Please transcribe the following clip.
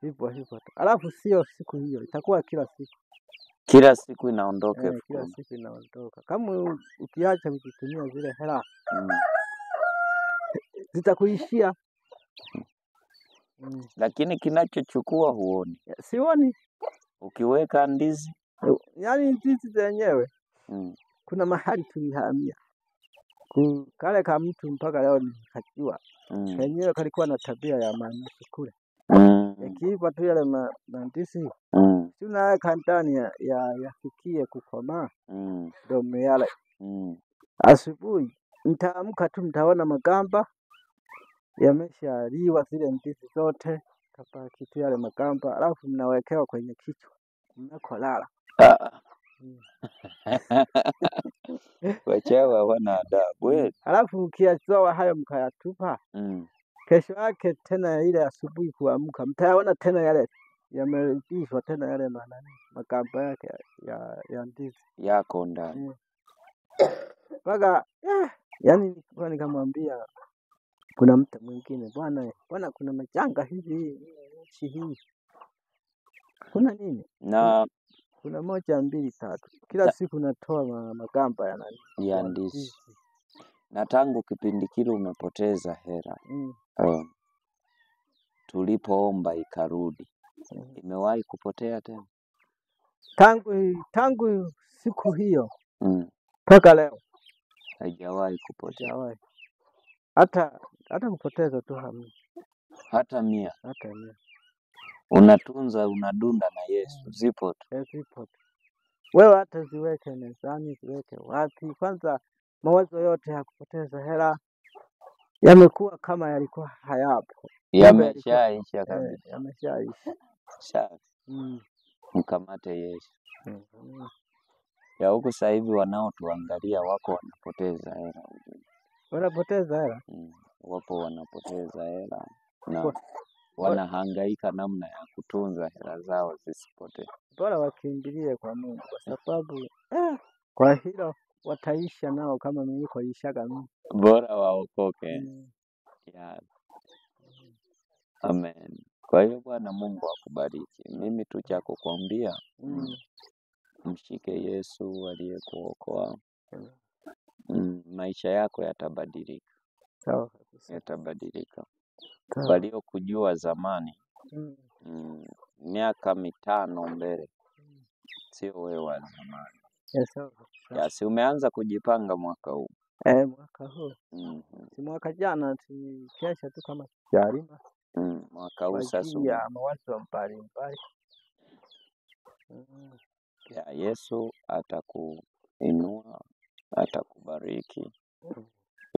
Hivyo hivyo tu. Alafu sio siku hiyo, itakuwa kila siku. Kila siku inaondoka elfu Kila kumi. siku inaondoka. Kama ukiacha kuzitumia zile hela zitakuishia. Lakini kinachochukua huoni. Sioni. Ukiweka ndizi, Yaani ndizi zenyewe kuna mahali tulihamia kale ka mtu mpaka leo nikajua kenyewe kalikuwa na tabia ya manasi kule yakiiva tu yale mandisi si unaweka ndani yafikie kukomaa ndio myale. Asubuhi mtaamka tu mtaona magamba yameshaliwa zile ndizi zote, kabaki tu yale magamba, alafu mnawekewa kwenye kichwa mnakolala. Ah. Wachawi hawana adabu. Alafu ukiyazoa hayo mkayatupa, kesho yake tena ile asubuhi kuamka mtayaona tena yale yamerudishwa tena yale manani magamba yake ya ndizi Yako ndani. Mpaka yani nilikuwa nikamwambia kuna mtu mwingine, bwana bwana, kuna majanga hivi nchi hii, kuna nini? Na Kuna moja mbili tatu, kila siku natoa magamba ya nani ya ndizi. Na tangu kipindi kile umepoteza hela tulipoomba ikarudi. Imewahi kupotea tena? Tangu siku hiyo mpaka leo Haijawahi kupotea. Haijawahi. Hata kupoteza tu hamna. Hata mia. Hata mia. Unatunza, unadunda na Yesu, zipo tu. Zipo tu. Wewe hata ziweke mezani, ziweke wapi. Kwanza mawazo yote ya kupoteza hela yamekuwa kama yalikuwa hayapo. Yameshaisha kabisa. Yameshaisha. Safi. Mkamate Yesu. Ya huku sasa hivi wanaotuangalia wako wanapoteza hela. Wanapoteza hela? Wapo wanapoteza hela na wanahangaika namna ya kutunza hela zao zisipotee. Bora wakimbilie kwa Mungu kwa sababu kwa hilo wataisha nao kama nilikoishaga mimi. Bora waokoke. Yeah. Amen. Kwa hiyo Bwana Mungu akubariki. Mimi tu cha kukwambia, mshike Yesu aliyekuokoa. Maisha yako yatabadilika. Sawa kabisa. Yatabadilika. Sawa. Waliokujua zamani, miaka 5 mbele, sio wewe wa zamani. Yes, sawa kabisa. Ya, si umeanza kujipanga mwaka huu? Mwaka huu. Si mwaka jana tulikesha tu kama jarima. Mwaka huu Kwa sasa ajili ya mawazo mbalimbali. Ya, Yesu atakuinua, atakubariki.